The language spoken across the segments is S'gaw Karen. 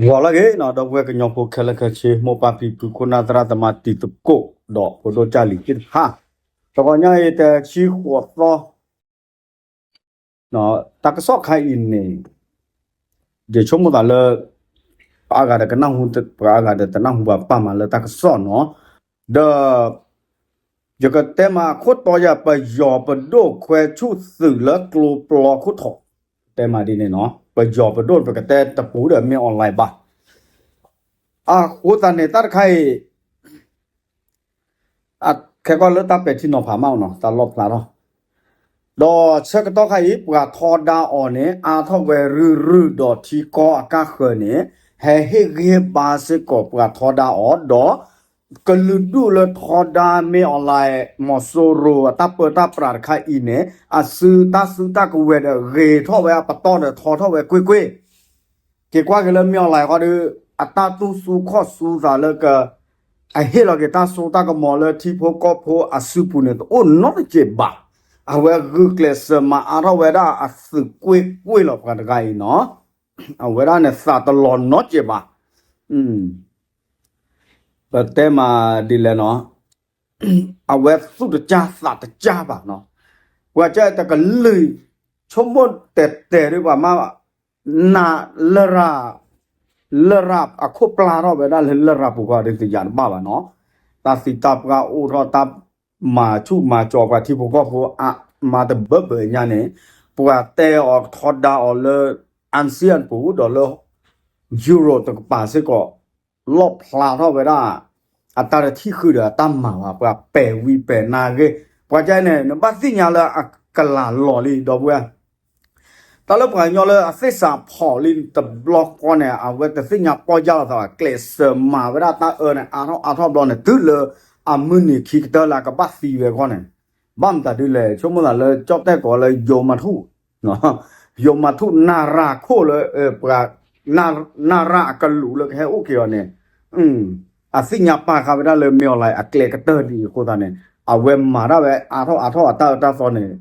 ဂီၤလၢအဂ့ၤနီၤ ဒီပုၢ်ဝဲၢ်ကညီဖိခဲလၢာ်ခဲဆ့ မိၢ်ပၢ်ဖံဖု ခိၣ်နၢ်သရၣ်သမါ တံၤသကိး ဒီးဖိဒိၣ်ကၢ်လံၤသ့ၣ်တဖၣ်, တဂီၤညါအံၤ တဆံဃိးသီ တၢ်ကစီၣ်ခါအံၤန့ၣ် ယဆိကမိၣ်သးလၢ ပှၤအါဂၤဒီးကနၢ်ဟူ ပှၤအါဂၤဒီးတနၢ်ဟူဘၣ်ပာ်မးလၢတၢ်ကစီၣ်နီၤ, ဒီး ယကတဲမးအခိၣ်တီယၤ ပယီၤပဒိၣ်ခွဲဆူၣ်သုးလၢကျိပျီခိၣ်ထီၣ်, တဲမးဒ်န့ၣ်နီၤ ပယီၤပဒိၣ် ပကတဲတပူၤဒီး မ့ၢ်အီၣ်လဲၣ်ဘၣ်. အဃိသတးန့ၣ် တၢ်တခါအံၤ ခဲကီၢ်လၢတၢ်ပဲာ်ထံနီၤဖးမးနီၤ တၢ်လီၣ်ဖျါထီၣ်, ဒီးဆၢကတီၢ်ခါအံၤ ပှၤထီဒါအီၤန့ၣ် အါထီၣ်ဝဲရုၢ်ရုၢ် ဒီးထံကီၢ်အကါဃၢၤန့ၣ် ဟဲဟ့ၣ်ဂံၢ်ဟ့ၣ်ဘါစ့ၢ်ကီးပှၤထီဒါအီၤ, ဒီး ကလုာ်ဒူၣ်လၢထီဒါမ့ၢ်အီၣ်လဲၣ် မီၤစိရိၤအတၢ်ပၢတၢ်ပြးတခါအံၤန့ၣ် အစုတၢ်စုတၢ်ကဝဲၤဒီး ဂ့ၤထီၣ်ဝဲအပတီၢ်ဒီး ထီထီၣ်ဝဲကွ့ၢ်ကွ့ၢ်, က့ၤကွၢ်က့ၤလၢမ့ၢ်အီၣ်လဲၣ်ဃီဒီး အတၢ်သူၣ်စူၤခီၣ်စူၤသးလၢက အဟ့ၣ်လီၤက့ၤတၢ်စိတၢ်ကမီၤလၢထံဖိကီၢ်ဖိအစုပူၤန့ၣ် တအိၣ်နီတစဲးဘၣ်. အဝဲဂုာ်ကျဲးစၢးမၤအါထီၣ်ဝဲဒၣ်အသုးကွ့ၢ်ကွ့ၢ်လီၤ ပှၤတဂၤအံၤနီၤ, အဝဲဒၣ်န့ၣ်သးတလီၤနီတစဲးဘၣ်. ပတဲမးဒ်လဲၣ်နီၤ, အဝဲသူၣ်တကၢ်သးတကၢ်ဘၣ်နီၤ, ပှၤကတကလုာ် ဆိကမိၣ်တဲာ်တဲာ်ဒ်ပှၤမး န လရာ် လရာ်အခိၣ်ပျၢ်ထီၣ်ဝဲဒၣ်လၢလရာ်ပူၤဃီဒီး သယးတဘၣ်ဘၣ်နီၤ, တၢ်သံတၢ်ပှၢ်အိၣ်ထီၣ် တၢ်မၤဆူၣ်မၤစီၤပှၤထံဖိကီၢ်ဖိအါ မၤတဘၢဘၢညါန့ၣ် ပှၤတဲအီၤထီဒါအီၤလၢ ASEAN ပူၤဒီးလၢ Europe တကပၤစ့ၢ်ကီး လီၣ်ဖျါထီၣ်ဝဲဒၣ် အတၢ်တထံၣ်ဃုာ်ဒီးအတၢ်မၤဘၣ် ပှၤပဲာ်ဝံၤပဲာ်နါဂ့ၢ် ပှၤကဲန့ၣ် နဘၣ်သ့ၣ်ညါလၢအကလၤလီၤလံ ဒီပုၢ်ဝဲၢ် တၢ်လၢပှၤကညီလၢအသ့ၣ်စးဖီၣ်လံတဘျီဃီန့ၣ် အဝဲတသ့ၣ်ညါပီၢ်ယၢ်လီၤသးဘၣ် ကျဲးစၢးမၤဝဲဒၣ်တၢ်အၢန့ၣ် အါထီၣ်အါထီၣ်ဘျီန့ၣ် တုၤလၢအမုၢ်နံၤခံကတၢၢ်လၢအကဘၣ်သံဝဲခီန့ၣ် ဘၣ်မတၤဒ်လဲၣ် ဆိကမိၣ်သးလၢကၠီၣ်တဲၣ်ကိးလၢ ယိၤမၤထူၣ် ယိၤမၤထူၣ်နၢ်ရၢ်ခိၣ်လၢ ပှၤ နၢ်ရၢ်အကလူးလၢကဟဲအိၣ်က့ၤအီၤန့ၣ် အသ့ၣ်ညါပာ်ဃာ်ဝဲဒၣ်လၢမ့ၢ်အီၣ်လဲၣ်အကျဲကတၢၢ်ဒ်အံၤအဃိသတးန့ၣ် အဝဲမၤဒၣ်ဝဲအါထီၣ်အါထီၣ်အတၢ်အၢတၢ်သီန့ၣ်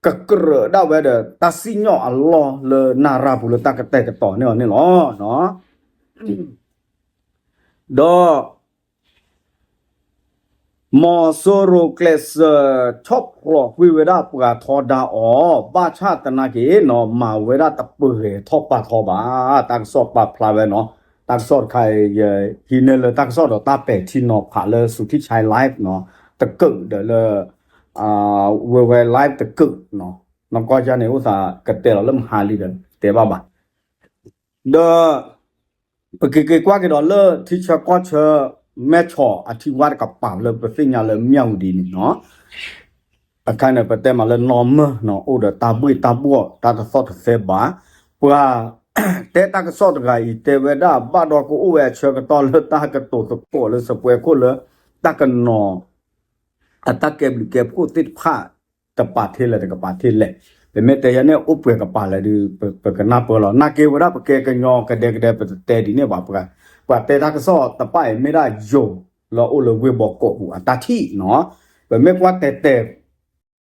ကကြၢးဒၣ်ဝဲဒီးတၢ်စံၣ်ညီၣ်အလီၢ်လၢနၢ်ရၢ်ပူၤလၢတၢ်ကတဲာ်ကတီၤန့ၢ်အီၤန့ၣ်လီၤ. ဒီး မီၤစိရိၤကျဲးစၢး ဆီၣ်ဖျိးကွံာ်ဝဲဒၣ်ပှၤထီဒါအီၤ ဘၣ်ဆၣ်သနာ်က့နီၤ မၤဝဲဒၣ်တပှဲၤထီၣ်ပာ်ထီဘၣ်. တၢ်ကစီၣ်ပာ်ဖျါဝဲနီၤ တၢ်ကစီၣ်တခါအံၤ ဟံးန့ၢ်လၢတၢ်ကစီၣ်ဒီးတၢ်ပဲာ်ထံနီၤဖးလၢ စူၤထံၣ်ဆဲ live နီၤ တကုာ်ဒီးလၢ ဝဲဝဲ live တကုာ်နီၤ နီၢ်ကီၢ်ယါန့ၣ် အိၣ်သးကတဲလီၤလၢမဟါလံဒီး တဲဘၣ်ဘၣ် ဒီး ပကက့ၤကွၢ်က့ၤဒီးလၢထံဆၢကီၢ်ဆၢ မဲၢ်ဆီးအထံဝါတကပၤလၢပသ့ၣ်ညါလၢမၠၣ်ဝတံၤန့ၣ်နီၤ အခါန့ၣ် ပတဲမးလၢနီၢ်မၢၢ်နီၤ အိၣ်ဒီးတၢ်ဘှ့ၣ်တၢ်ဘှီၣ် တၢ်တသီၣ်တသဲဘၣ် ပှၤ တဲတၢ်ကစီၣ်တဂၤအံၤ တဲဝဲဒၣ်ဘၣ်ဒီးကအိၣ်ဝဲအဆၢကတီၢ်လၢတၢ်ကတိၤသကိးလၢ စပွဲခိၣ်လၢ တၢ်ကနီၤ အတၢ်ကဲဘျုးကဲဖှိၣ်သ့ၣ်တဖၣ် တပာ်ထဲလဲၣ်တကပာ်ထဲလဲၣ် ပမ့ၢ်တဲယၤန့ၣ် အိၣ်ပှဲၤကပာ်လဲၣ်ဒီး ပကနၢ်ပၢၢ်လီၤ နာ်က့ဝဲဒၣ်ပကဲကညီကဒဲကဒဲ ပတတဲဒ်န့ၣ်ဘၣ် ပှၤတဲတၢ်ကစီၣ်တဖၣ်အံၤ မ့ၢ်ဒၣ်ယိၤလၢအိၣ်လၢဝ့ၢ်ဘီကီးပူၤအတၢ်ထံၣ်နီၤ ပမ့ၢ်ကွၢ်တဲာ်တဲာ်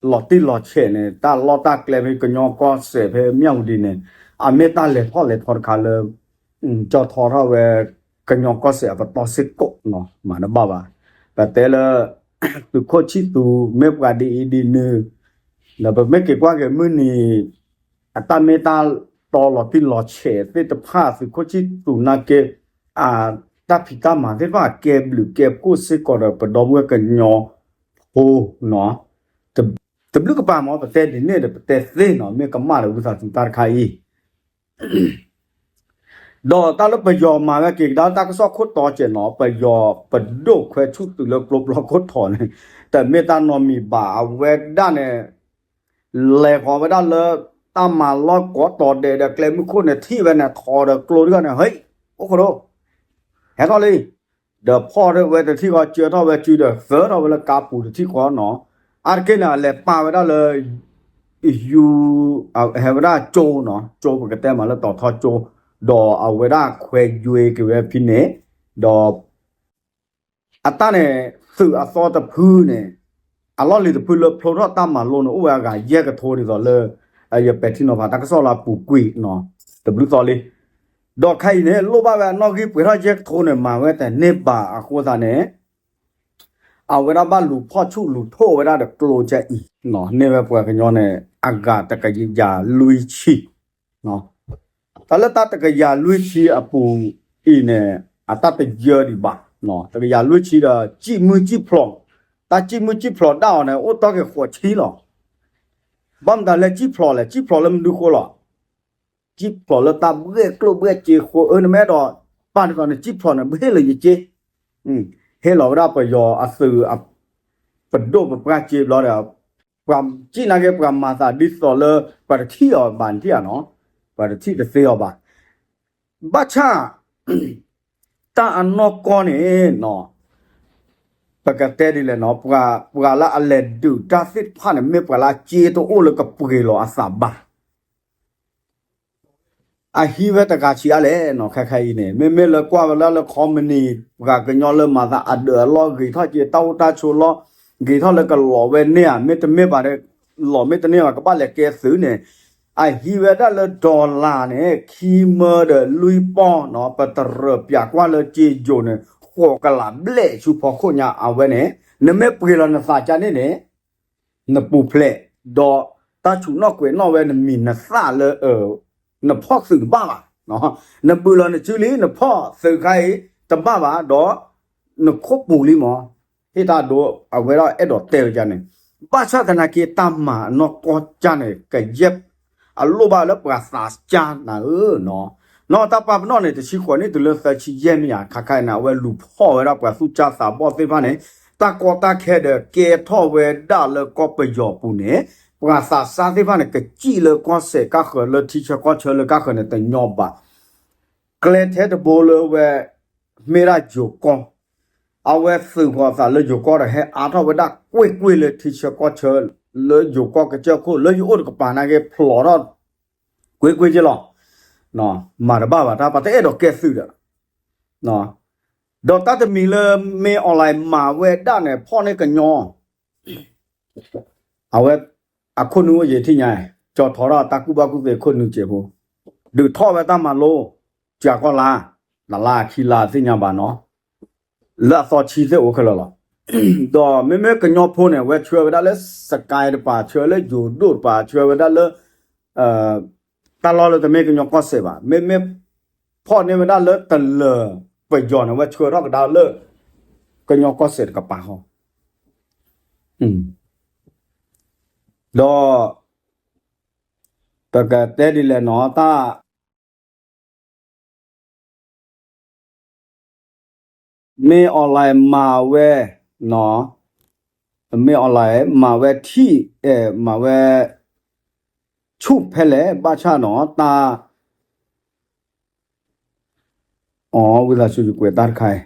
လီၤတံၢ်လီၤဆဲးန့ၣ် တၢ်လီၢ်တၢ်ကျဲဖဲကညီကီၢ်စဲၣ်ဖဲမၠၣ်ဝတံၤန့ၣ် အမ့ၢ်တၢ်လဲၤထီၣ်လဲၤထီတခါလၢ ကၠီထီထီၣ်ဝဲ ကညီကီၢ်စဲၣ်အပတီၢ်စ့ၢ်ကီးနီၤ မၤတဘၣ်ဘၣ် ပတဲလၢ သုးခိၣ်ဆံၣ်သူ မ့ၢ်ပှၤဒ်အံၤဒ်နုၤ ဒီးပမ့ၢ်က့ၤကွၢ်က့ၤမုၢ်နံၤ အတၢ်မ့ၢ်တၢ်တီလီၤတံၢ်လီၤဆဲးသ့ၣ်တဖၣ် သုးခိၣ်ဆံၣ်သူနာ်က့ အတၢ်ဖံးတၢ်မၤသ့ၣ်တဖၣ် ကဲဘျုးကဲဖှိၣ်စ့ၢ်ကီးဒီး ပဒီပုၢ်ဝဲၢ်ကညီဖိနီၤ တဘျုးကပၤမ့ၢ် ပတဲဒ်န့ၣ်ဒီး ပတဲသ့နီၤ မ့ၢ်ကမၣ်ဒီးဝံသးစူၤတၢ်တခါအံၤ ဒီးတၢ်လၢပယီၤမၤဝဲက့ၤကဒါတၢ်ကစီၣ်ခိၣ်တီစဲးနီၤ ပယီၤပဒိၣ်ခွဲဆူၣ်သုးလၢကျိပျီခိၣ်ထီၣ်န့ၣ် တမ့ၢ်တၢ်နီတမံၤဘၣ် အဝဲဒၣ်န့ၣ် လဲၤဃီၤဝဲဒၣ်လၢ တၢ်မၤလီၢ်ကိးတီၤဒဲးဒီးကျဲမုၢ်ခိၣ်န့ၣ် ထံၣ်ဝဲန့ၣ် ထီၣ်ဒီးကျိတဂၤန့ၣ် ဟဲ အိၣ်ခိၣ်ဒိၣ် ဟဲထီၣ်လံ ဒီးဖီၣ်ထီၣ်ဝဲတထံၣ်ဃီ ကၢထီၣ်ဝဲစုဒီးသၢထီၣ်ဝဲလၢကါပူၤတထံၣ်ဃီနီၤ အါတက့ၢ်န့ၣ် အလဲၤပာ်ဝဲဒၣ်လၢ ယူ ဟဲဝဲဒၣ်ကၠိနီၤ ကၠိပကတဲမးလၢတီၤထီကၠိ ဒီးအဝဲဒၣ်ခွဲယွ့က့ၤဝဲဖဲန့ၣ် ဒီး အတၢ်န့ၣ် သုးအသီတဖုန့ၣ် အလီၢ်လံၤတဖုလၢဖျိထီၣ်တၢ်မၤလိန့ၣ် အိၣ်ဝဲအဂၤယဲၢ်ကထိဒ်သိးလၢ ယပဲာ်ထံနီၤဖးတၢ်ကစီၣ်လၢအပူၤကွံာ်နီၤ တဘျုးသီလံ ဒီးခဲအံၤန့ၣ် လိၣ်ဘၣ်ဝဲအနီၣ်ဂံၢ်ပှဲၤထီၣ်ယဲၢ်ကထိန့ၣ် မၤဝဲတန့ၢ်ဘၣ်အဃိသတးန့ၣ် အဝဲဒၣ်ဘၣ်လူၤဖီၣ်ဆူၣ်လူၤထိၣ်ဝဲဒၣ်ဒီးကျိကဲအံၤ န့ၢ်ဝဲပှၤကညီန့ၣ် အဂၤတကယၤလွံၢ်ဆံ တၢ်လၢတၢ်တကယၤလွံၢ်ဆံအပူၤအံၤန့ၣ် အတၢ်တယၢဒံးဘၣ်, တကယၤလွံၢ်ဆံဒီး စံၣ်မုၢ်စံၣ်ဖျိး, တၢ်စံၣ်မုၢ်စံၣ်ဖျိးဒၣ်အီၤန့ၣ် အိၣ်တီၢ်က့ၤဃိးဆံလီၤ. ဘၣ်မတၤလဲၣ်စံၣ်ဖျိးလဲၣ်, စံၣ်ဖျိးလၢမနုၤဃိလီၤ. စံၣ်ဖျိးလၢတၢ်ဘှဲၣ်ကျိၣ်ဘှဲၣ်စ့ဃိ အၢ နမ့ၢ်အဲၣ်ဒိးပာ်ဒ်သိးန့ၣ် စံၣ်ဖျိးန့ၣ် ဘၣ်ဟ့ၣ်လီၤယစ့, ဟ့ၣ်လီၤဝဲဒၣ်ပယီၤအသုး ပဒိၣ်ပပှၢ်စ့ဘျီဒီး ပှၤစံၣ်နာ်က့ ပှၤမၤသးဒ်သိးလၢ ပှၤတထံၣ်အီၤဘၣ်နထံၣ်ဧါနီၤ, ပှၤတထံၣ်တသ့အီၤဘၣ်. ဘၣ်ဆၣ် တၢ်အနီၢ်ကီၢ်န့ၣ် ပကတဲဒ်လဲၣ်နီၤ, ပှၤလၢအလဲၤဒုးတၢ်သ့ၣ်တဖၣ်န့ၣ် မ့ၢ်ပှၤလၢအစ့တအိၣ်လၢကပှ့ၤလီၤအသးဘၣ် အဟံးဝဲတဂၤဆံးအါလဲၣ်နီၤ, ခဲခါအံၤန့ၣ် မ့မ့ၢ်လၢကွၢ်ဝဲလၢလၢ ခီမနံၤ ပှၤကညီလၢမၤသးအဒၢးအလီၢ် ဂ့ၤထီၣ်က့ၤတၢ်အိၣ်တၢ်ဆိးလီၢ်, ဂ့ၤထီၣ်လၢကလီၤဝဲန့ၢ်ဧါ, မ့တမ့ၢ်ဘၣ်ဒီး လီၤမ့တန့ၢ်ဘၣ် ကဘၣ်လဲၤကဲသုးန့ၣ်, အဟံးဝဲဒၣ်လၢ dollar န့ၣ် ခံမၢဒီးလွံၢ်ပီၢ်နီၤ, ပတရၢးပၠးကွၢ်လၢစ့ယိၤန့ၣ် ဃိးကလးဘျဲၣ်ဆူဖီခိၣ်ညါအဝဲန့ၣ်, နမ့ၢ်ပှ့ၤလီၤနသးကါန့ၣ်န့ၣ် နပူၤဖျဲး, ဒီးတၢ်ဆူးနီၣ်ကွဲးနီၣ်ဝဲနမံၤနသၣ်လၢ နဖီၣ်သုးတဘၣ်ဘၣ်, နဘုးလီၤနစုလံ နဖီၣ်သုးခါအံၤတဘၣ်ဘၣ်ဒီး နခိၣ်ပူၤလံမး, ဟ့ၣ်တၢ်ဒိအဝဲဒၣ်အဲၣ်ဒိးတဲဝဲဒ်န့ၣ်, ဘၣ်ဆၣ်သနာ်က့ တၢ်မၤအနီၢ်ကီၢ်ကါန့ၣ် ကယဲၢ် အလိၣ်ဘၣ်လၢပှၤသးစၢ်နၤဧၢနီၤ, နီၢ်တၢ်ပာ်ပနီၣ်န့ၣ် တဆံဃိးနံၣ်တုၤလၢသၢဆံယဲၢ်မ့ၢ်ဧါ, ခါခါအံၤန့ၣ် အဝဲလူၤဖီၣ်ဝဲဒၣ်ပှၤသူၣ်စၢ်သးဘီၣ်သ့ၣ်တဖၣ်န့ၣ်, တၢ်ကီတၢ်ခဲဒီးကဲထီၣ်ဝဲဒၣ်လၢကီၢ်ပယီၤပူၤန့ၣ်, ပှၤသးစၢ်သ့ၣ်တဖၣ်န့ၣ် ကစံၣ်လၢကီၢ်စဲၣ်ကါဃၢၤလၢထံဆၢကီၢ်ဆၢလၢကါဃၢၤန့ၣ်တညီဘၣ် ကျဲထဲတဘိလၢဝဲ မ့ၢ်ဒၣ်ယိၤကီၢ်, အဝဲသုးဃီၤသးလၢယိၤကီၢ်ဒီး ဟဲအါထီၣ်ဝဲဒၣ်ကွ့ၢ်ကွ့ၢ်လၢထံဆၢကီၢ်ဆၢလၢယိၤကီၢ်ကစၢၢ်ခိၣ် လၢယအိၣ်တကပၤနာ်က့ဖျိးထီၣ် ကွ့ၢ်ကွ့ၢ်က့လီၤ. မၤတဘၣ်ဘၣ် တၢ်ပှၤတအဲၣ်ဒိးကဲသုးဒီး ဒီးတၢ်တမံၤလၢ မ့ၢ်အီၣ်လဲၣ်မၤဝဲဒၣ်န့ၣ် ဖီၣ်န့ၢ်ကညီ အဝဲ အခိၣ်နူာ်အိၣ်ယံာ်ထံၣ်ညါ, ကၠီထီထီၣ်တၢ်ကူၣ်ဘၣ်ကူၣ်သ့ခိၣ်နူာ်စဲးဖိ, ဒုးထီၣ်ဝဲတၢ်မၤလိ ကၠၤကီၢ်လါ, တလါခံလါသ့ၣ်ညါဘၣ်နီၤ, လၢအသီဆံသ့ၣ်အိၣ်ခဲလၢာ်လီၤ. ဒီးမ့မ့ၢ်ကညီဖိန့ၣ် အဝဲဆှၢဝဲဒၣ်လၢ စကဲတပၤ, ဆှၢလၢယိၤဒိၣ်တပၤ, ဆှၢဝဲဒၣ်လၢ တၢ်လီၢ်လၢတမ့ၢ်ကညီကီၢ်စဲၣ်ဘၣ်, မ့မ့ၢ်ဖီၣ်န့ၢ်ဝဲဒၣ်လၢတလၢၤပယီၤန့ၣ် အဝဲဆှၢထီၣ်ကဒါလၢ ကညီကီၢ်စဲၣ်တကပၤဃီ, ဒီး ပကတဲဒ်လဲၣ်နီၤ, တၢ် မ့ၢ်အီၣ်လဲၣ်မၤဝဲ, မ့ၢ်အီၣ်လဲၣ်မၤဝဲထံၣ်, မၤဝဲ ဆူၣ်ဖဲလဲၣ် ဘၣ်ဆၣ်နီၤ တၢ် အဝံသးစူၤကွဲးတၢ်တခါအံ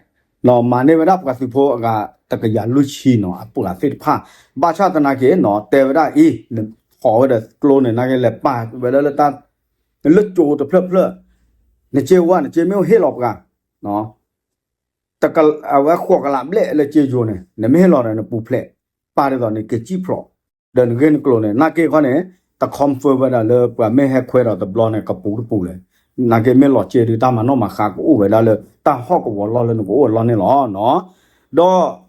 ၤ, မၤန့ၢ်ဝဲဒၣ်ပှၤသုးဖိအဂၤတကယၤလွံၢ်ဆံနီၤ အပှၤသ့ၣ်တဖၣ်, ဘၣ်ဆၣ်သနာ်က့နီၤ တဲဝဲဒၣ်အံၤ နဖီၣ်ဝဲဒီးကျိန့ၣ် နာ်က့လဲၤပာ်ဝဲဒၣ်လၢတၢ် လၢကၠိတဖျၢၣ်ဖျၢၣ်, နစ့ဝါ နစ့မ့ၢ်ဟ့ၣ်လီၤပှၤ အဝဲဃိးကလးဘျဲၣ်လၢစ့ယိၤန့ၣ် နမ့ၢ်ဟ့ၣ်လီၤဒီးနပူၤဖျဲး, ပာ်ဒ်သိးန့ၣ် ကစံၣ်ဖျိး, ဒီးနဂ့ၢ်နကျိၤန့ၣ် နာ်က့ခီန့ၣ် တ confirm ဝဲဒၣ်လၢပှၤမ့ၢ်ဟဲခွဲးဒီးတဘျီန့ၣ် ကပူၤတပူၤလဲၣ်, နာ်က့မ့ၢ်လီၤစ့ဒုး တၢ်မၤနီၣ်မၤဃါကအိၣ်ဝဲဒၣ်လၢ တၢ်ဟီၣ်ကဝီၤလီၢ်လၢနကအိၣ်ဝဲလီၢ်န့ၣ်လီၤ. ဒီး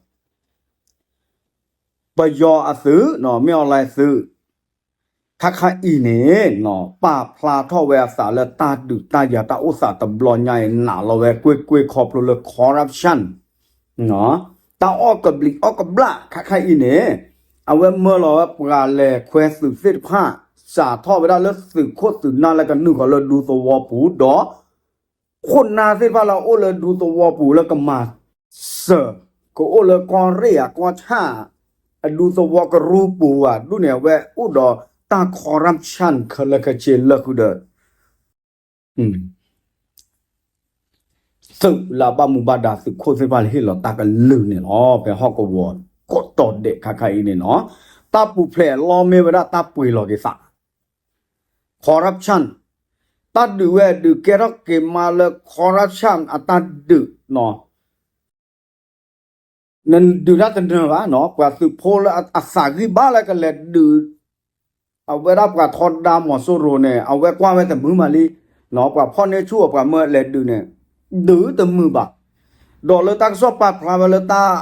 ပယီၤအသုး မ့ၢ်အီၣ်လဲၣ်သုး ခါခါအံၤန့ၣ် ပာ်ဖျါထီၣ်ဝဲအသးလၢတၢ်ဒုးတၢ်ယၤတၢ်အိၣ်သးတဘျီညါအံၤ နာ်လီၤဝဲကွ့ၢ်ကွ့ၢ်ခီဖျိလၢ corruption တၢ်အီၣ်ကဘျံးအီၣ်ကဘျၣ် ခါခါအံၤန့ၣ် အဝဲမၢလီၤဝဲပှၤလဲၤခွဲသုးသ့ၣ်တဖၣ် စးထီၣ်ဝဲဒၣ်လၢသုးခိၣ်သုးနၢ်လၢကနုာ်ဃီၤလၢဒူသဝီပူၤ ဒီး ခိၣ်နၢ်သ့ၣ်တဖၣ်လၢအအိၣ်လၢဒူသဝီပူၤလၢကမၤစၢၤ ကအိၣ်လၢကီၢ်ရ့ၣ်ဧါ ကီၢ်ဆၣ် အဒူသဝီကရူၢ်ပူၤဧါ ဒ်န့ၣ်အဝဲအိၣ်ဒီးတၢ် corruption ခဲလၢာ်ခဲဆ့လၢဃုာ်ဒီး သုးလၢအဘၣ်မူဘၣ်ဒါသုးခိၣ်သ့ၣ်တဖၣ်လၢဟ့ၣ်လီၤတၢ်ကလုၢ်န့ၣ်လီၤ. ဖဲဟီၣ်ကဝီၤကိးတီၤဒဲးခါခါအံၤန့ၣ်နီၤ တၢ်ပူၤဖျဲးအလီၢ်မ့ၢ်ဝဲဒၣ်တၢ်ပှ့ၤလီၤက့ၤသး corruption တၢ်ဒုးဝဲဒုးကဲထီၣ်က့ၤမးလၢ corruption အတၢ်ဒုးနီၤ နဒုးတၢ်တနၢၤဘၣ်နီၤ ပှၤသုးဖိလၢအသးဂံၢ်ဘါလၢကလဲၤဒုး အဝဲဒၣ်ပှၤထီဒါမီၤစိရိၤန့ၣ် အဝဲကွၢ်ဝဲတမုာ်မးလံ ပှၤဖီၣ်န့ၢ်ဆူၣ်အီၤ ပှၤမၢလဲၤဒုးန့ၣ် ဒုးတမုာ်ဘၣ်. ဒီးလၢတၢ်ကစီၣ်ပာ်ဖျါဝဲလၢတၢ်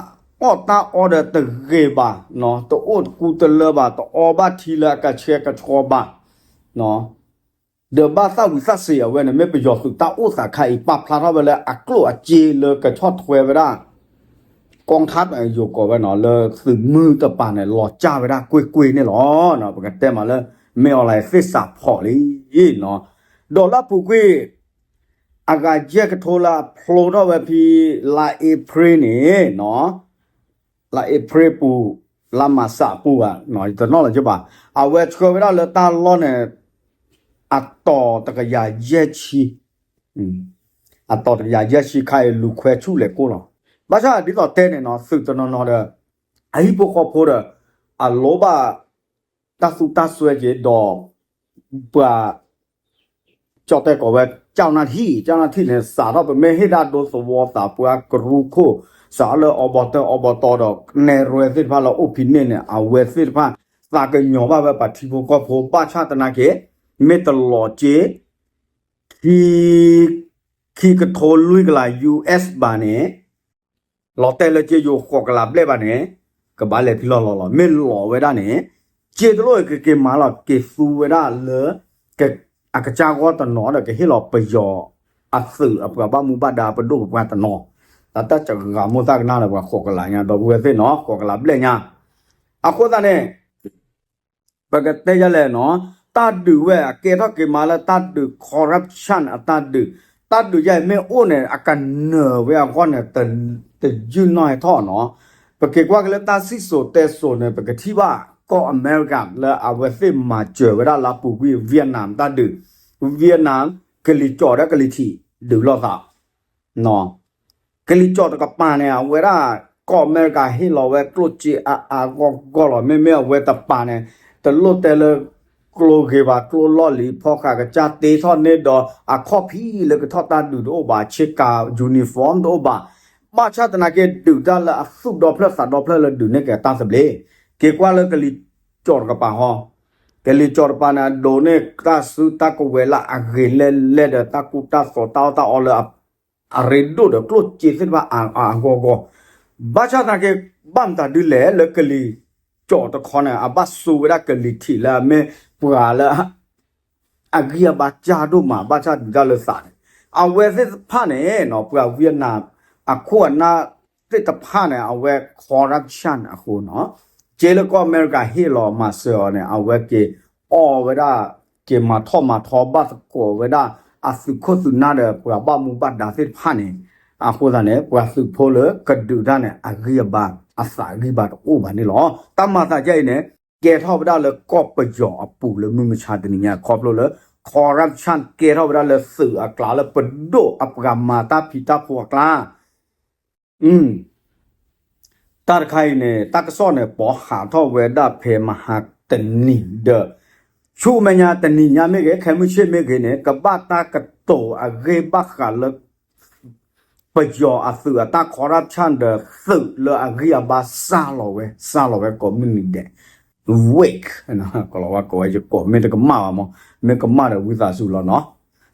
အီၣ်တၢ်အီဒီးတဂ့ၤဘၣ်, တအိၣ်ကူတလၢဘၣ်, တအီဘၣ်ထံလၢအကဆှဲကဆှီဘၣ် ဒီးဘၣ်သၣ်ဝံၤသၣ်စ့ၤအဝဲန့ၣ် မ့ၢ်ပယီၤသုးတၢ်အိၣ်သးခါအံၤ ပာ်ဖျါထီၣ်ဝဲလၢအကျိၣ်အစ့လၢကဆီၣ်ထွဲဝဲဒၣ် ကီၢ်ထါ ယိၤကီးဝဲနီၤ လၢသုးမုၢ်တပၤန့ၣ် လီၤကၢ်ဝဲဒၣ်ကွ့ၢ်ကွ့ၢ်န့ၣ်လီၤ. ပကတဲမးလၢ မ့ၢ်အီၤလၢသ့ၣ်စးဖီၣ်လံနီၤ. ဒီးလၢအပူၤကွံာ် အဂၤယဲၢ်ကထိလၢအဖျိထီၣ်ဝဲဖဲ လါအ့ဖြ့န့ၣ်နီၤ လါအ့ဖြ့ပူၤ လါမးစးပူၤဘၣ်, ယတနီၣ်လီၤက့ဘၣ်, အဝဲဆှၢဝဲဒၣ်လၢတၢ်လီၢ်န့ၣ် အတီၤတကယၤယဲၢ်ဆံ, အတီၤတကယၤယဲၢ်ဆံခါအံၤ လူၤခွဲဆူၣ်လဲၤကိၢ်လီၤ. ဘၣ်ဆၣ်ဒ်သိးတဲန့ၣ်နီၤ သုးတနီၤနီၤဒီး အဟံၣ်ဖိဃီဖိဒီး အလိၣ်ဘၣ်တၢ်သူတၢ်စွဲက့ၤဒီး ပှၤ ကၠီၣ်တဲၣ်ကိးဝဲ ကၠီၣ်နၢ်ထံၣ် ကၠီၣ်နၢ်ထံၣ်န့ၣ် စးထီၣ်ပမ့ၢ်ဟ့ၣ်ဒၣ်ဒိသဝီသးပှၢ်ကရူၢ်ခိၣ် စးထီၣ်လၢအဘီတၢ်အဘီတီဒီး နဲၣ်ရွဲသ့ၣ်တဖၣ်လၢအိၣ်ဖဲန့ၣ်န့ၣ် အဝဲသ့ၣ်တဖၣ် သးကညီၤဘၣ်ဝဲပှၤထံဖိကီၢ်ဖိ ဘၣ်ဆၣ်သနာ်က့ မ့ၢ်တလီၤက့ ခံ ခံကထိလွံၢ်ကလး US ဘၣ်န့ၣ် လီၤတဲာ်လၢက့ယိၤဃိးကလးဘျဲၣ်ဘၣ်န့ၣ် ကဘၣ်လဲၤဖဲလီၢ်လီၢ်လီၤ. မ့ၢ်လီၤဝဲဒၣ်န့ၣ် က့တလိၣ်ကက့ၤမၤလီၤ က့ၤသူဝဲဒၣ်လၢ အကစၢ်ဂီၢ်တနီၤဒီး ကဟ့ၣ်လီၤပယီၤအသုးအပှၤဘၣ်မူဘၣ်ဒါပဒိၣ်ပပှၢ်တနီၤ, တၢ်တဂၤမိၣ်သၣ်ကနၣ်ဒီးပှၤဃိးကလးညါ ဒီပုၢ်ဝဲၢ်သ့ၣ်နီၤ ဃိးကလးဘျဲၣ်ညါ. အဃိသတးန့ၣ် ပကတဲယလဲၣ်နီၤ, တၢ်ဒုးဝဲအကဲထီၣ်က့ၤမးလၢတၢ်ဒုး corruption အတၢ်ဒုး, တၢ်ဒုးယဲအံၤမ့ၢ်အိၣ်န့ၣ် အကနၢၤဝဲအဂီၢ်န့ၣ် တယုၢ်နီၣ်ဟဲထီၣ်နီၤ. ပက့ၤကွၢ်က့ၤလၢတၢ်စံၣ်စိၤတဲစိၤန့ၣ် ပကထံၣ်ဘၣ်ကီၢ်အမဲရကၤလၢအဝဲသ့ၣ်မၤစၢၤဝဲဒၣ်လၢအပူၤကွံာ် Vietnam တၢ်ဒုး, Vietnam ကလံၤကၠီၣ်ဒီးကလံၤထံးဒုးလိာ်သး ကလံၤကၠီၣ်တကပၤန့ၣ် အဝဲဒၣ် ကီၢ်အမဲရကၤဟ့ၣ်လီၤဝဲကျိၣ်စ့အါအါဂီၢ်ဂီၢ်လီၤ. မ့မ့ၢ်အဝဲတပၤန့ၣ် တလိၣ်တဲလၢ ကျိဂ့ၤဘၣ် ကျိလီၢ်လံၤ ဖီဃာ်ကစၢ်တ့ထီၣ်န့ၢ်ဒီး အခီၣ်ဖံးလၢကထီၣ်တၢ်ဒုးတအိၣ်ဘၣ်, ဆ့ကၤ uniform တအိၣ်ဘၣ်. ဘၣ်ဆၣ်သနာ်က့ ဒုးတၢ်လၢအသူၣ်ဒီဖျၢၣ်သးဒီဖျၢၣ်လၢဒုးန့ၢ်က့ၤတၢ်သဘျ့, က့ၤကွၢ်လၢကလံၤကၠီၣ်တကပၤဟီ ကလံၤကၠီၣ်တကပၤန့ၣ် အဒိးန့ၢ်တၢ်စုတၢ်ကဝဲၤလၢအဂ့ၤလဲၢ်လဲၢ်ဒီး တၢ်ကူတၢ်သိးတၢ်အီၣ်တၢ်အီလၢ အရ့ဒိၣ်ဒီးကျိၣ်စ့သ့ၣ်တဖၣ်အါအါဂီၢ်ဂီၢ်, ဘၣ်ဆၣ်သနာ်က့ ဘၣ်မတၤဒုလဲၣ်လၢကလံၤကၠီၣ်တခီန့ၣ် အဘၣ်စိာ်ဝဲဒၣ်ကလံၤထံးလၢအမ့ၢ်ပှၤလၢ အဂံၢ်အဘါစၢ်ဒိၣ်မး ဘၣ်ဆၣ်ဒုးတၢ်လၢသးန့ၣ် အဝဲသ့ၣ်တဖၣ်န့ၣ်နီၤ ပှၤ Vietnam အခိၣ်အနၢ်သ့ၣ်တဖၣ်န့ၣ် အဝဲ corruption အဃိနီၤ, က့လၢကီၢ်အမဲရကၤဟ့ၣ်လီၤမၤစၢၤအီၤန့ၣ် အဝဲက့ၤအီၣ်ဝဲဒၣ် က့ၤမၤထီၣ်မၤထီဘၣ်သကိးဝဲဒၣ် အသုးခိၣ်သုးနၢ်ဒီးပှၤဘၣ်မူဘၣ်ဒါသ့ၣ်တဖၣ်န့ၣ်, အဃိသတးန့ၣ် ပှၤသုးဖိလၢကဒုးတၢ်န့ၣ် အဂံၢ်အဘါ အသးဂံၢ်ဘါတအိၣ်ဘၣ်န့ၣ်လီၤ. တၢ်မၤသးဒ်အံၤန့ၣ် ကဲထီၣ်ဝဲဒၣ်လၢကီၢ်ပယီၤအပူၤလၢမုၢ်မဆါတနံၤညါ ခီဖျိလၢ corruption ကဲထီၣ်ဝဲဒၣ်လၢသုးအကျါ လၢပဒိၣ်အပှၤမၤတၢ်ဖံးတၢ်ဖိအကျါ တၢ်တခါအံၤန့ၣ် တၢ်ကစီၣ်န့ၣ် ပိာ်ဟးထီၣ်ဝဲဒၣ်ဖဲမဟါတနံၤဒီး ဆူမဲာ်ညါတနံၤညါမ့ၢ်ဂ့ၤ ခဲမုၢ်ဆ့ၣ်မ့ၢ်ဂ့ၤန့ၣ် ကဘၣ်တၢ်ကတိၤအဂ့ၢ်ဘၣ်ဃးလၢ ပယီၤအသုးအတၢ် corruption ဒီးသုးလၢအဂံၢ်အဘါစၢ်လီၤဝဲ စၢ်လီၤဝဲကိးမုၢ်နံၤဒဲး weak ကလီၤဝါကိးဝဲယကိးမ့ၢ်တကမၣ်ဘၣ်မး မ့ၢ်ကမၣ်ဒီးဝံသးစူၤလီၤနီၤ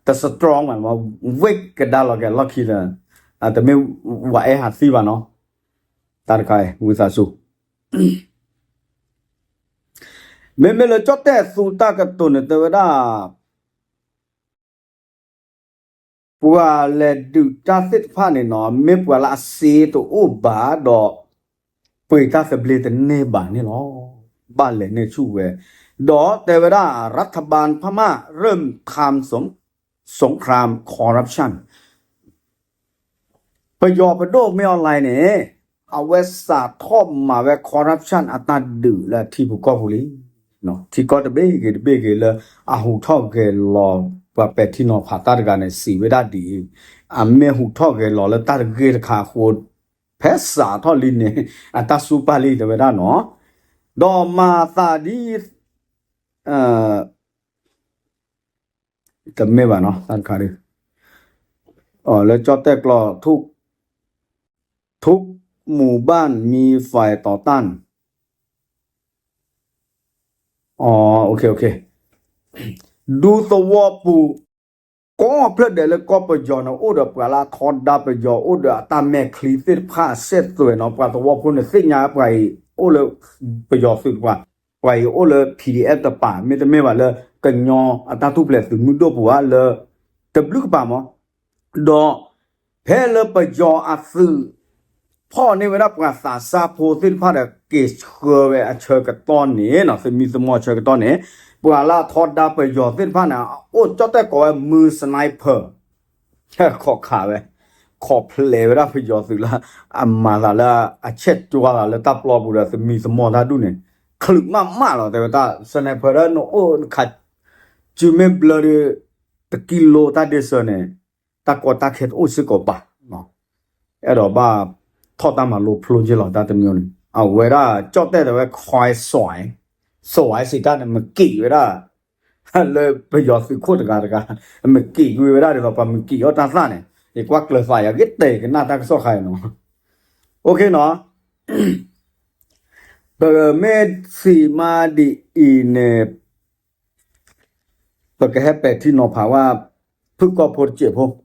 တ strong ဘၣ်မး weak ကဒါလီၤက့ၤလီၢ်ခံဒီး တမ့ၢ်ဝဲအဲၣ်ဟးသံဘၣ်နီၤ တၢ်တခါအံၤ ဝံသးစူၤ မ့မ့ၢ်လၢကၠီၣ်တဲၣ်သူတၢ်ကတိၤန့ၣ် တဲဝဲဒၣ် ပှၤလဲၤဒုးတၢ်သ့ၣ်တဖၣ်န့ၣ်နီၤ မ့ၢ်ပှၤလၢအစ့တအိၣ်ဘၣ်ဒီး ပှ့ၤတၢ်သဘျ့တန့ၢ်ဘၣ်န့ၣ်လီၤ. ဘၣ်လဲၤန့ၢ်ဆူၣ်ဝဲ ဒီးတဲဝဲဒၣ် รัฐบาลพม่าเริ่มทำสงคราม corruption ပယီၤပဒိၣ်မ့ၢ် online န့ၣ် အဝဲစးထီၣ်မၤဝဲ corruption အတၢ်ဒုးလၢထံဖိကီၢ်ဖိလံ. ထံကီၢ်တဘ့ၣ်ဂ့ၤတဘ့ၣ်ဂ့ၤလၢ အဟူးထီၣ်ဂဲၤလီၤ ပှၤပဲာ်ထံနီၤဖးတၢ်တဂၤန့ၣ် စံးဝဲဒၣ်ဒ်အံၤ, အမ့ၢ်ဟူးထီၣ်ဂဲၤလီၤလၢတၢ်တဂ့ၢ်တခါအဃိ ဖဲစးထီၣ်လံန့ၣ် အတၢ်စူၢ်ပာ်လံတဲဝဲဒၣ်နီၤ, ဒီးမၤသးဒ် တမ့ၢ်ဘၣ်နီၤ တၢ်တခါဒ် လၢကၠီၣ်တဲၣ်ကျိာ် ทุกหมู่บ้านมีฝ่ายต่อต้าน ဒူသဝီပူၤ ကိးဖျၢၣ်ဒဲးလၢကီၢ်ပယီၤန့ၣ် အိၣ်ဒီးပှၤလၢအထီဒါပယီၤ အိၣ်ဒီးအတၢ်မဲာ်ချံသ့ၣ်တဖၣ် စဲးသွဲၣ်နီၤ ပှၤသဝီဖိန့ၣ်သ့ၣ်ညါ ပှၤအံၤအိၣ်လၢပယီၤသုးတပှၤ, ပှၤအံၤအိၣ်လၢ P D F တပၤ မ့တမ့ၢ်ဘၣ်လၢ ကညီအတၢ်ထူၣ်ဖျဲးသုးမုၢ်ဒိၣ်ပူၤဧါ လၢတဘျုးကပၤမး, ဒီး ဖဲလၢပယီၤအသုး ဖီၣ်န့ၢ်ဝဲဒၣ်ပှၤသးစၢ်ဖိသ့ၣ်တဖၣ်ဒီး က့ၤဆှၢဝဲအဆၢကတီၢ်န့ၣ်နီၤ သမံသမိးအဆၢကတီၢ်န့ၣ် ပှၤလၢအထီဒါပယီၤသ့ၣ်တဖၣ်န့ၣ် အိၣ်ကၠီၣ်တဲၣ်ကိးဝဲ မုၢ် sniper ခိးခးဝဲ, ခိးဖျဲးဝဲဒၣ်ပယီၤသုးလၢ အမၤသးလၢအဆဲးကၠွသးလၢတၢ်ပျီပူၤဒီး သမံသမိးတၢ်ဒူၣ်န့ၣ် ချုးမးမးလီၤ တဲဝဲတၢ် sniper ဒီးနအိၣ်နခး စုမ့ၢ်ဘျၢဒီး တကံလိတၢ်ဒ့စၢၤန့ၣ် တၢ်ကီတၢ်ခဲတအိၣ်စ့ၢ်ကီးဘၣ်. အဲၣ်ဒိးဘၣ်ထီၣ်တၢ်မၤလိဖျိက့လီၤ တၢ်တမံၤန့ၣ် အဝဲဒၣ်ကၠီၣ်တဲၣ်တဲဝဲ ခွဲးစွဲး, စွဲးစံးတၢ်န့ၣ် မ့ၢ်က့ၤဝဲဒၣ် လၢပယီၤသုးခိၣ်တဂၤတဂၤ မ့ၢ်က့ၤကွံာ်ဝဲဒၣ်ဒ်သိး ပှၤမ့ၢ်က့ၤအီၣ်တၢ်သၣ်န့ၣ် ယကွၢ်ကျၢၤသးယၤဂ့ၤတဲာ်ကနၣ်တၢ်ကစီၣ်ခါအံၤနီၤ. အိၣ်ခ့နီၤ ပမ့ၢ်သံးမါဒ်အံၤန့ၣ် ပကဟဲပဲာ်ထံနီၤဖးဝဲ ဖုၣ်ကိာ်ဖိတစဲးဖိ.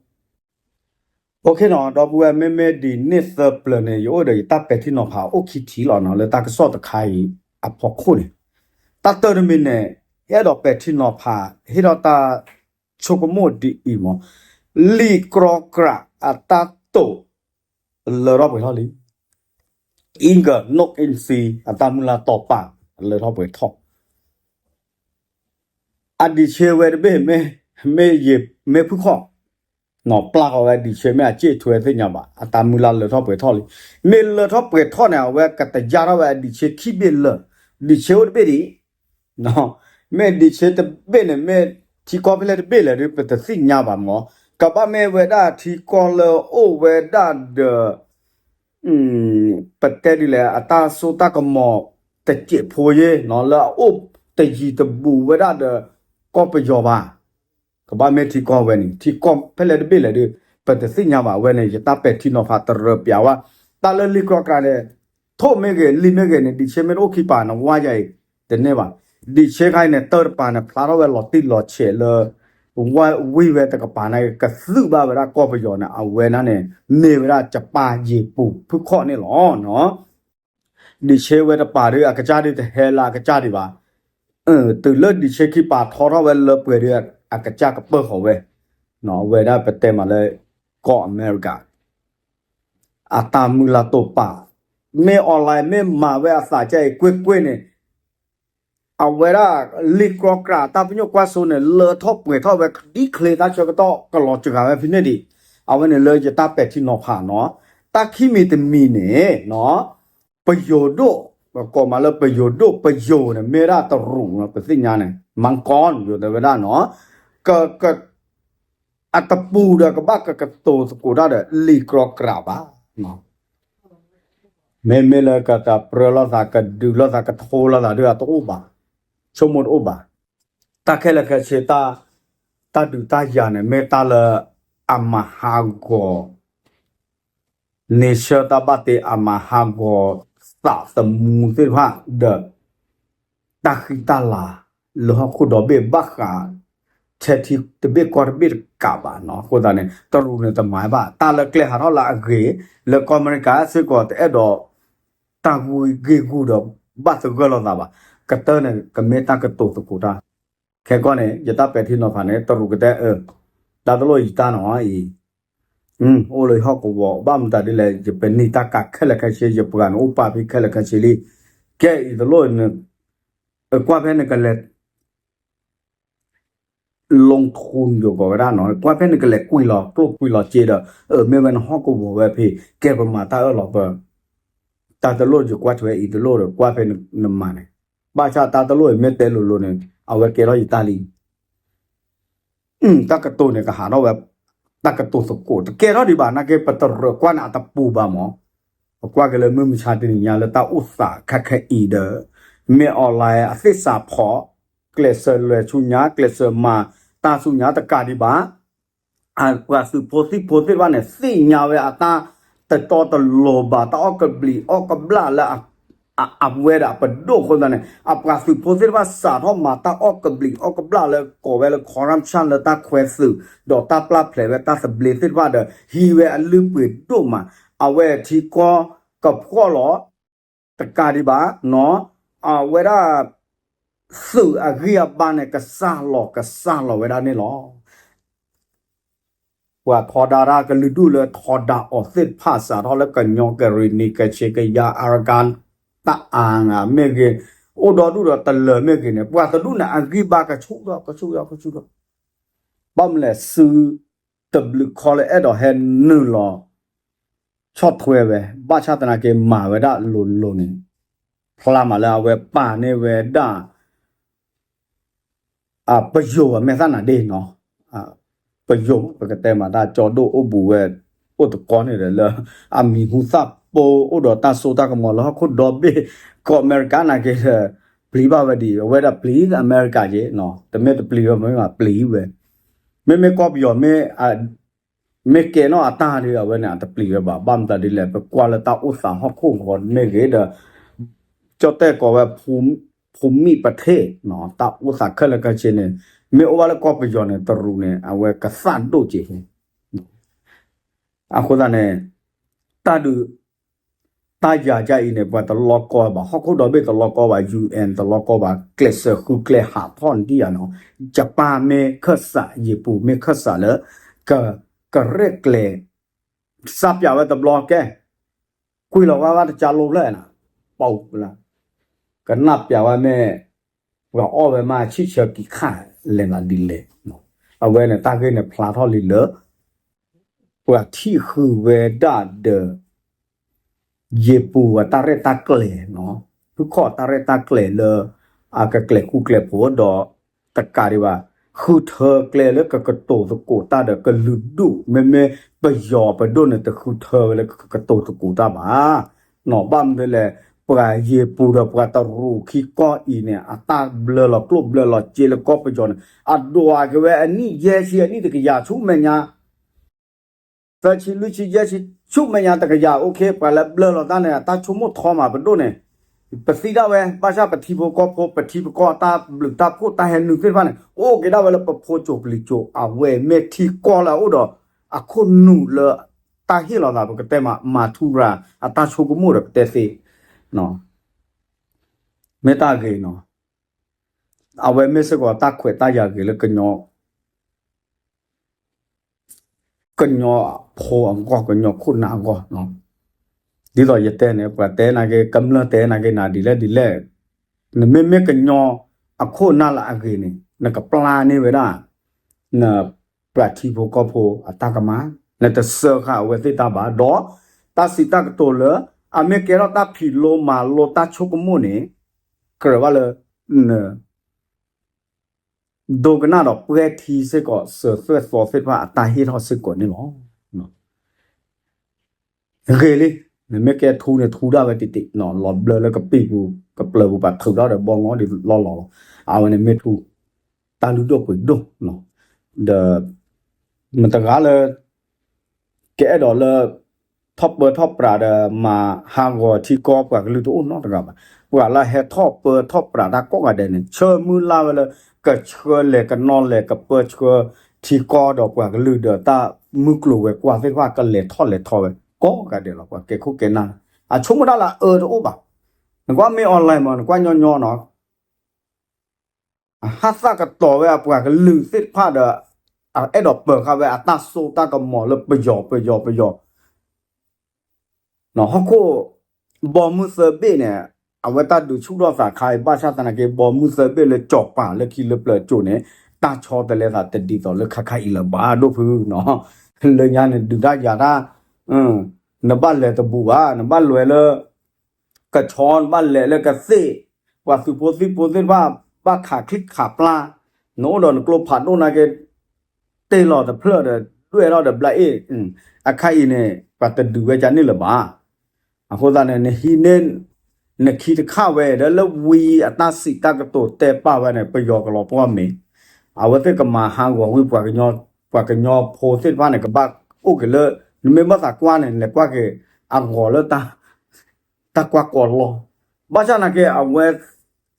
အိၣ်ခ့နီၤ ဒီပုၢ်ဝဲၢ် မ့မ့ၢ်ဒ်န့ၣ်သၢပျၢၤန့ၣ် ယအိၣ်ဒီးယတၢ်ပဲာ်ထံနီၤဖးအိၣ်ခံထံၣ်လီၤနီၤ လၢတၢ်ကစီၣ်တခါအံၤအဖီခိၣ်န့ၣ်, တၢ်တၢတမံၤန့ၣ် ယအဲၣ်ဒိးပဲာ်ထံနီၤဖး ဟ့ၣ်ထီၣ်တၢ်ဆိကမိၣ်ဒ်အံၤမး, လံာ်ကြီကြာ်အတၢ်တိာ် လၢထီၣ်ပှဲၤထီၣ်လံ အံကၢၣ် နူၣ်အ့ၣ်စံ အတၢ်မုၢ်လၢ်တီၤပာ် လၢထီၣ်ပှဲၤထီၣ်, အဒံးဆ့ဝဲတဘ့ၣ် မ့ၢ်ယမ့ၢ်ဖုၣ်ခီၣ် နီၤပျၢ်ဃီၤဝဲ ဒံးဆ့မ့ၢ်အစ့ၣ်ထွဲသ့ၣ်ညါဘၣ် အတၢ်မုၢ်လၢ်လၢထီၣ်ပှဲၤထီၣ်လံ. မ့ၢ်လၢထီၣ်ပှဲၤထီၣ်န့ၣ် အဝဲကတယါထီၣ်ဝဲအဒံးဆ့ခံဘ့ၣ်လၢာ်, ဒံးဆ့အိၣ်တဘ့ၣ်ဒံး မ့ၢ်ဒံးဆ့တဘ့ၣ်န့ၣ် မ့ၢ်ထံကီၢ်ဖဲလဲၣ်တဘ့ၣ်လဲၣ်ဒီး ပတသ့ၣ်ညါဘၣ်မး, ကဘၣ်မ့ၢ်ဝဲဒၣ်ထံကီၢ်လၢအိၣ်ဝဲဒၣ်ဒီး ပတဲဒ်လဲၣ် အတၢ်စိတၢ်ကမီၤတစဲးဖိယ့ၣ် လၢအအိၣ်တယံၤတဘူးဝဲဒၣ်ဒီး ကီၢ်ပယီၤဘၣ်. ကဘၣ်မ့ၢ်ထံကီၢ်ဝဲန့ၣ် ထံကီၢ်ဖဲလဲၣ်တဘ့ၣ်လဲၣ်ဒီး ပတသ့ၣ်ညါဘၣ်ဝဲန့ၣ် ယတၢ်ပဲာ်ထံနီၤဖးတရၢပျးဝဲ တၢ်လၢလံာ်ကြီကြာ်န့ၣ် ထိၣ်မ့ၢ်ဂ့ၤ လံာ်မ့ၢ်ဂ့ၤန့ၣ် ဒံးဆ့မ့ၢ်တအိၣ်ခံပၤန့ၣ် ဝါယၤအံၤ တန့ၢ်ဘၣ်. ဒံးဆ့ခါအံၤန့ၣ် တၢ်တပၤန့ၣ် ဖျါထီၣ်ဝဲလီၤတံၢ်လီၤဆဲးလၢ ဝါဝံၤဝဲတကပၤန့ၣ် ကသုးဘၣ်ဝဲဒၣ်ကီၢ်ပယီၤန့ၣ် အဝဲဒၣ်န့ၣ် မ့ၢ်ဝဲဒၣ်ကပၢ်ယ့ၤပူၤဖုၣ်ခီၣ်န့ၣ်လီၤ. ဒံးဆ့ဝဲတပၤဒီး အကစၢ်ဒုးတဟဲလၢအကစၢ်ဒံးဘၣ်. တုၤလၢဒံးဆ့ခံပၤထီထီၣ်ဝဲလၢပှဲၤဒီး အကစၢ်ကပၢၢ်ဃီၤဝဲ, ဝဲဒၣ်ပတဲမးလၢ ကီၢ်အမဲရကၤ အတၢ်မုၢ်လၢ်တိာ်ပာ်, မ့ၢ် online မ့ၢ်မၤဝဲအသးကဲအံၤကွ့ၢ်ကွ့ၢ်န့ၣ် အဝဲဒၣ်လံာ်ကြီကြာ်တၢ်ပညိၣ်ကွၢ်စိန့ၣ် လၢထီၣ်ပှဲၤထီၣ်ဝဲဒ်ချ့တၢ်ဆၢကတီၢ်ကလီၤစှၤဝဲဖဲန့ၣ်ဒံး, အဝဲန့ၣ်လၢယတၢ်ပဲာ်ထံနီၤဖးနီၤ, တၢ်ခံမံၤတမံၤန့ၣ် ပယိၤဒိၣ်, ကိးမးလၢပယိၤဒိၣ်ပယိၤန့ၣ် မ့ၢ်ဝဲဒၣ်တရူးနီၤ ပသ့ၣ်ညါန့ၣ် မၤကီၢ်ယိၤတဲဝဲဒၣ်နီၤ, က အတပူၤဒီးကဘၣ်ကကတိၤသကိးတၢ်ဒီးလံာ်ကြီကြာ်ဘၣ်. မ့မ့ၢ်လၢကတပြၢလိာ်သး ကဒုးလိာ်သး ကထိလိာ်သးဒီးအတအိၣ်ဘၣ်, ဆိကမိၣ်တအိၣ်ဘၣ်. တၢ်ခဲလၢာ်ခဲဆ့ တၢ်ဒုးတၢ်ယၤန့ၣ် မ့ၢ်တၢ်လၢအမၤဟးဂီၤ နဆၢတၢ်ဘၣ်တ့ အမၤဟးဂီၤသးသမူသ့ၣ်တဖၣ်ဒီး တၢ်ဃံတၢ်လၤလၢဟီၣ်ခိၣ်ဒီဘ့ၣ်ဘၣ်ဃး ထဲထံတဘ့ၣ်ကီၢ်တဘ့ၣ်တကးဘၣ်နီၤ. အဃိသတးန့ၣ် တရူးန့ၣ်တမၤဘၣ် တၢ်လၢကျဲဟးထီၣ်လၢအဂ့ၤ လၢကီၢ်အမဲရကၤစ့ၢ်ကီးတအဲၣ်ဒိး တၢ်ဂ့ၢ်ဂီၢ်ဒီးဘၣ်သဂၢၢ်လိာ်သးဘၣ်. ကတၢၢ်န့ၣ် ကမ့ၢ်တၢ်ကတိၤသကိးတၢ် ခဲကီၢ်န့ၣ် ယတၢ်ပဲာ်ထံနီၤဖးန့ၣ် တရူးကတဲအၢ တၢ်တလိၣ်ယတၢ်နီၤအံၤ အိၣ်လၢဟီၣ်ကဝီၤ ဘၣ်မတၤဒ်လဲၣ် ယပနံၢ်တၢ်ကးခဲလၢာ်ခဲဆ့ ယပှၤန့ၣ်အိၣ်ပာ်ဖဲခဲလၢာ်ခဲဆ့လံ. ကဲအံၤတလိၣ် ကွၢ်ဖဲနကလဲၤ လီထူယိၤကီးဝဲဒၣ်နီၤ ကွၢ်ဖဲနကလဲၤကွံာ်လီၤကျိၣ်ကွံာ်လီၤစ့ဒီး အၢ မ့ၢ်ဝဲနဟီၣ်ကဝီၤဝဲဖဲ ကဲပမၤတၢ်အၢၣ်လီၤပ တၢ်တလိၣ်ယကွၢ်ထွဲအံၤတလိၣ်ဒီး ကွၢ်ဖဲနမၤန့ၣ် ဘၣ်ဆၣ်တၢ်တလိၣ်အံၤမ့ၢ်တဲလိၤလိၤန့ၣ် အဝဲကဲထီၣ်ယတၢ်လံ တၢ်ကတိၤန့ၣ် ကဟးထီၣ်ဝဲ တၢ်ကတိၤသကိး တကဲထီၣ်ဒံးဘၣ် နာ်က့ ပတရၢၢ်ကွၢ်န့ၣ် အတပူၤဘၣ်မး ပကွၢ်က့ၤလၢမုၢ်မဆါတနံၤညါလၢတၢ်အိၣ်သးခဲခဲအံၤဒီး မ့ၢ် online အသ့ၣ်စးဖီ ကျဲးစၢးလဲၤဆူညါ ကျဲးစၢးမၤတၢ်ဆူညါတကးဒံးဘၣ် ပှၤသုးဖိသံၣ်ဖိသ့ၣ်တဖၣ်န့ၣ် သ့ၣ်ညါဝဲအတၢ်တတီတလိၤဘၣ် တၢ်အီၣ်ကဘျံးအီၣ်ကဘျၣ်လၢ အဝဲဒၣ်အပဒိၣ်အဃိသတးန့ၣ် အပှၤသုးဖိသ့ၣ်တဖၣ်စးထီၣ်မၤတၢ်အီၣ်ကဘျံးအီၣ်ကဘျၣ်လၢကိးဝဲလၢ corruption လၢတၢ်ခွဲသုး ဒီးတၢ်ပျၢ်ဖျဲးဝဲတၢ်သဘျ့သ့ၣ်တဖၣ်ဒီး ဟံးဝဲအလုၢ်အပှ့ၤဒိၣ်မး အဝဲထံကီၢ်ကဖှီၣ်လီၤ တကးဒံးဘၣ် အဝဲဒၣ် သုးအဂံၢ်အဘါန့ၣ် ကစၢ်လီၤကစၢ်လီၤဝဲဒၣ်န့ၣ်လီၤ. ပှၤထီဒါတၢ်ကလုာ်ဒူၣ်လၢထီဒါအီၤသ့ၣ်တဖၣ်စးထီၣ်လၢကညီကရံၣ်နံၤ ကချ့ၣ်ကယၤ အါရကၤ တၢ်အါဂၤမ့ၢ်ဂ့ၤ အိၣ်ဒီဒူၣ်ဒီးတလၢာ်မ့ၢ်ဂ့ၤန့ၣ် ပှၤတဒူၣ်န့ၣ် အဂံၢ်ဘါကဆူၣ်ထီၣ်ကဆူၣ်ထီၣ်ကဆူၣ်ထီၣ် ဘၣ်မနုၤလဲၣ် စုတဘျုးခီလၢအဲၣ်ဒိးဟဲနုာ်လီၤ ဆီၣ်ထွဲဝဲ ဘၣ်ဆၣ်သနာ်က့မၤဝဲဒၣ်လိၤလိၤန့ၣ် ဖျါမးလၢအဝဲပာ်န့ၢ်ဝဲဒၣ် ပယိၤအမဲာ်သၣ်နၤဒ့နီၤ ပယိၤ ပကတဲမးတၢ်ကၠီဒိၣ်အိၣ်ဘူးဝဲ အိၣ်တကီန့ၣ်ဒီးလၢ အမံၤဟူသၣ်ပိအိၣ်ဒီးတၢ်စိတၢ်ကမီၤလၢဟီၣ်ခိၣ်ဒီဘ့ၣ် ကီၢ်အမဲရကၤနာ်က့ဒီး ပျံၤဘၣ်ဝဲဒံး အဝဲဒၣ်ပျံၤအမဲရကၤက့ တမ့ၢ်တပျံၤဝဲမ့ၢ်ဘၣ်ပျံၤဝဲ မ့မ့ၢ်ကီၢ်ပယီၤမ့ၢ် မ့ၢ်ကဲနီၣ်အတၢ်ဒီး အဝဲန့ၣ် အတပျံၤဝဲဘၣ် ဘၣ်မတၤဒ်လဲၣ် ပကွၢ်လၢတၢ်အိၣ်သးဟီၣ်ခိၣ်ဃီမ့ၢ်ဂ့ၤဒီး ကၠီၣ်တဲၣ်ကိးဝဲ ဖိမံၣ်ပထ့ၣ် တၢ်အိၣ်သးခဲလၢာ်ခဲဆ့န့ၣ် မ့ၢ်အိၣ်ဘၣ်လၢကီၢ်ပယီၤန့ၣ် တရူးန့ၣ် အဝဲကသၣ်ဒိၣ်က့ၤ အဃိသတးန့ၣ် တၢ်ဒုး တၢ်ယၤဒ်အံၤန့ၣ် ပှၤတလီၤကီဘၣ် ဟီၣ်ခိၣ်ဒီဘ့ၣ်တလီၤကီဘၣ် ယူၣ်အဲၣ် တလီၤကီဘၣ် ကျဲးစၢးဃုကျဲးဟးထီၣ်န့ၣ်ဒ်ယၤနီၤ ယပၣ်မ့ၢ်ခၢၣ်စး ယပူၤမ့ၢ်ခၢၣ်စးလၢ က ကရဲၣ်ကျဲၤ စၢ်ပၠးဝဲတဘျီကဲ ကွံာ်လီၤဝဲဘၣ်တကၢလိဖျၢၣ်နၤ ပီၣ်လၢ ကနၣ်ပၠးဝဲမ့ၢ် ပှၤအီၣ်ဝဲမးဆံၣ်ဆၢကံၤခါလဲၤလီၤဒ်လဲၣ် အဝဲန့ၣ်တၢ်ဂ့ၢ်န့ၣ်ဖျါထီၣ်လံလၢ ပှၤထံၣ်ဃုာ်ဝဲဒၣ်ဒီး ယပူၤအတၢ်ရဲၣ်တၢ်ကျဲၤနီၤ ဖုခီၣ်တၢ်ရဲၣ်တၢ်ကျဲၤလၢ အကကျဲၤဃူကျဲၤဖိးဒီး တကးဒံးဘၣ် ဃုထၢကျဲလၢကကတိၤသကိးတၢ်ဒီးကလုာ်ဒူၣ် မ့မ့ၢ်ပယီၤပဒိၣ်န့ၣ် တဃုထၢဝဲလၢကကတိၤသကိးတၢ်ဘၣ် နီၤ ဘၣ်မနုၤလဲၣ် ပှၤယ့ၢ်ပူၤဒီးပှၤတရူးခံကီၢ်အံၤန့ၣ် အတၢ်ဘျၢလီၤကျိၣ်ဘျၢလီၤစ့လၢကီၢ်ပယီၤန့ၣ် အဒွးက့ၤဝဲအနံၣ်ယဲၢ်ဆံအနံၣ်တကယၤဆူမဲာ်ညါ သၢဆံလွံၢ်ဆံယဲၢ်ဆံ ဆူမဲာ်ညါတကယၤ အိၣ်ခ့ ပှၤလၢဘျၢလီၤတၢ်န့ၣ် တၢ်ဆိကမိၣ်ထီမးပဒိၣ်န့ၣ် ပသံဒၣ်ဝဲ ဘၣ်ဆၣ်ပထံဖိကီၢ်ဖိ ပထံပကီၢ်တၢ်ဘျုးတၢ်ဖှိၣ်တၢ်ဟဲနုာ်သ့ၣ်တဖၣ်န့ၣ် အိၣ်က့ၤဒၣ်ဝဲလၢပဖိစိၤပလံၤစိၤ အဝဲမ့ၢ်ထံကီၢ်လၢအအိၣ်ဒီး အခိၣ်နူာ်လၢ တၢ်ဟ့ၣ်လီၤသး ပကတဲမး မၤထူရၤ အတၢ်ဆိကမိၣ်ဒီးကတဲသ့ မ့ၢ်တၢ်ဂ့ၤနီၤ အဝဲမ့ၢ်စ့ၢ်ကီးတၢ်ခွဲးတၢ်ယာ်ဂ့ၤလၢ ကညီဖိအဂီၢ် ကညီခိၣ်နၢ်အဂီၢ် ဒ်သိးယတဲန့ၣ် ပှၤတဲနာ်က့ ကမျၢၢ်တဲနာ်က့နၤဒ်လဲၣ်ဒ်လဲၣ် နမ့မ့ၢ်ကညီအခိၣ်နၢ်လၢအဂ့ၤန့ၣ် နကပျၢ်န့ၢ်ဝဲဒၣ် နပှၤထံဖိကီၢ်ဖိအတၢ်ကမၣ် နတစၢဃာ်အဝဲသ့ၣ်တၢ်ဘၣ် ဒီးတၢ်စံးတၢ်ကတိၤလၢ အမ့ၢ်ကဲထီၣ်တၢ်ဖံးလိမၤလိတၢ်ဆိကမိၣ်န့ၣ် ကြၢးဘၣ်လၢ န ဒိကနၣ်ဒီးပှဲၤထံစ့ၢ်ကီး စၢၤသွဲၣ်သီသ့ၣ်တဖၣ်အတၢ်ဟ့ၣ်ထီၣ်စ့ၢ်ကီးန့ၣ်လီၤ. ဂ့ၤလံ, နမ့ၢ်ကဲထူန့ၣ် ထူဒၣ်ဝဲတံၢ်တံၢ်, လီၤဘျၢလၢကပံာ်ပူၤ ကပျၢၤပူၤ ပာ်ထုးထီၣ်ဒီးဘီငီဒီးလီၢ်လီၤလီၤ. အဝဲန့ၣ်မ့ၢ်ထူ, တၢ်လုၢ်ဒိၣ်ပှ့ၤဒိၣ်, ဒီး မတၤတဂၤလၢ ကအဲၣ်ဒိးလၢ ထီၣ်ပၢထီၣ်ပြးဒီးမၤဟးဂီၤထံကီၢ်ပှၤကလုာ်တအိၣ်နီတဂၤဘၣ်. ပှၤလၢဟဲထီၣ်ပၢထီၣ်ပြးတၢ်ကိးဂၤဒဲးန့ၣ် ဆၢမုၢ်လၢ်ဝဲလၢ ကဆှၢလဲၤကနီၤလဲၤကပၢဆှၢထံကီၢ်ဒီးပှၤကလုာ်ဒီးတၢ်မုၢ်ကျိၤဝဲၤကွာ်သ့ၣ်တဖၣ်ကလဲၤထီၣ်လဲၤထီဝဲကိးဂၤဒဲးလီၤ. ပှၤကဲခိၣ်ကဲနၢ် အဆိကမိၣ်တၢ်လၢအအၢတအိၣ်ဘၣ်. နကွၢ်မ့ၢ် online မး နကွၢ်ညီညီနီၤ အဟးသၣ်ကတီၤဝဲအပှၤကလုာ်သ့ၣ်တဖၣ်ဒီး အဲၣ်ဒိးပၢၤဃာ်ဝဲအတၢ်စိတၢ်ကမီၤလၢပယီၤပယီၤပယီၤ ဟီၣ်ခိၣ် ဘီမုၢ်သၢဘ့ၣ်န့ၣ် အဝဲတၢ်ဒုးဆူၣ်ထီၣ်သးခါအံၤ ဘၣ်ဆၣ်သနာ်က့ ဘီမုၢ်သၢဘ့ၣ်လၢကၠီၤပၤလၢခံလၢပျၢၤကၠိန့ၣ် တၢ်ဆီတလဲသးတဒ်သိးလၢခါခါအံၤလၢၤဘၣ် ဒိၣ်ဖုနီၤ. လၢညါန့ၣ် ဒုးတၢ်ယၤတၢ် နဘၣ်လဲၤတဘူးဘၣ် နဘၣ်လဲၤလၢ ကဆီ နဘၣ်လဲၤလၢကသ့ၣ် ပှၤသုးဖိသံၣ်ဖိသ့ၣ်တဖၣ် ဘၣ်ခးချံခးပျၢ် နအိၣ်ဒီးနကျိဖးဒိၣ်နာ်က့ တ့ၢ်လီၤတဖျၢၣ်ဒီး ဒွဲၣ်ထီၣ်ဒီးဘျးအ့ၣ် အခါအံၤန့ၣ် ပှၤတဒုးဝဲဒ်န့ၣ်လၢၤဘၣ်. အဃိသတးန့ၣ် နဟံးန့ၢ် နခံတခါဝဲဒီး လၢဝံအတၢ်စံးတၢ်ကတိၤတဲပာ်ဝဲန့ၣ် ပယီၤကလီၤပှီၢ်မ့ၢ် အဝဲသ့ၣ်ကမၤဟးဂီၤဝံ ပှၤကညီဖိသ့ၣ်တဖၣ်န့ၣ် ကဘၣ်အိၣ်က့ၤလၢ နမ့ၢ်ဘၣ်သးကွၢ်န့ၣ် လဲၤကွၢ်က့ၤအဂီၤလၢ တၢ်ကွၢ်ကီလီၢ် ဘၣ်ဆၣ်သနာ်က့ အဝဲ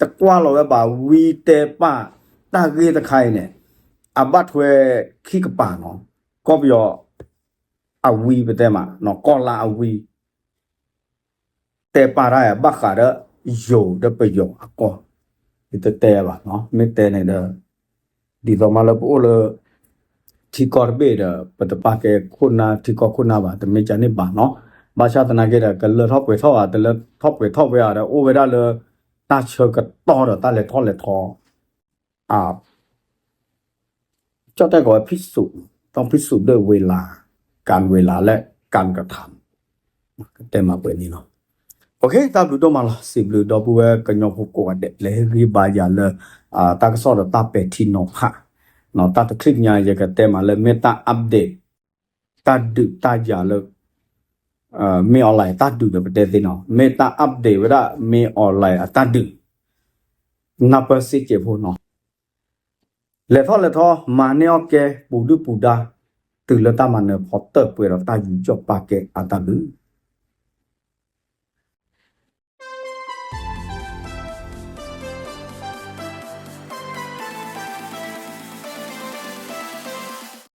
တကွၢ်လီၤဝဲဘၣ် ဝံတဲပာ်တၢ်ဂ့ၢ်တခါအံၤန့ၣ် အဘၣ်ထွဲခံကပၤနီၤ, ကီၢ်ပယီၤ အဝံပတဲမး ကီၢ်လါအဝံ တဲပာ်တၢ်ဘၣ်ဃးဒီး ယိၤဒီးပယီၤအကီၢ်, ယတတဲဘၣ်နီၤ, မ့ၢ်တဲန့ၣ်ဒီး ဒ်သိးမးလၢပအိၣ်လၢ ထံကီၢ်တဘ့ၣ်ဒီး ပတပာ်ကဲခိၣ်နၢ်ထံကီၢ်ခိၣ်နၢ်ဘၣ်, တမ့ၢ်ကန့ၣ်ဘၣ်နီၤ. ဘၣ်ဆၣ်သနာ်က့ဒီး ကလၢထီၣ်ပှဲၤထီၣ်ဧါ, တလၢထီၣ်ပှဲၤထီၣ်ဝဲဧါဒီး အိၣ်ဝဲဒၣ်လၢ တၢ်ဆၢကတီၢ်ဒီးတၢ်လဲၤထီၣ်လဲၤထီ ကၠီၣ်တဲၣ်ကိးဝဲ ဖံးစူး, ဒီးဖံးစူးဒၢးဝ့လး, ကၣ်ဝ့လးလၢ ကၣ်ကထၣ်, ကတဲမးပှဲၤန့ၣ်လီၤ. တၢ်ဘျုးဒိၣ်မးလီၤ. စံးဘျုးဒီပုၢ်ဝဲၢ်ကညီဖိကိးဂၤဒဲး လၢဟ့ၣ်ဂံၢ်ဘါယၤလၢ တၢ်ကစီၣ်ဒီးတၢ်ပဲာ်ထံနီၤဖး, တၢ်တချုးညါ ယကတဲမးလၢ မ့ၢ်တၢ် update တၢ်ဒုးတၢ်ယၤလၢ မ့ၢ် online တၢ်ဒုးဒီးပတဲသ့နီၤ, မ့ၢ်တၢ် update ဝဲဒၣ် မ့ၢ် online အတၢ်ဒုး, နၢ်ပၢၢ်စ့ၢ်ကီးဖိနီၤ. လဲၤထီၣ်လဲၤထီ မၤန့ၢ်အီၣ်ကဲ ပူၤဒုၣ်ပူၤဒါ တုၤလၢတၢ်မၤနၢၤဖီတၢၢ်ပှဲၤဒီးတၢ်ယူးယီၣ်ပာ်ကဲအတၢ်ဒုး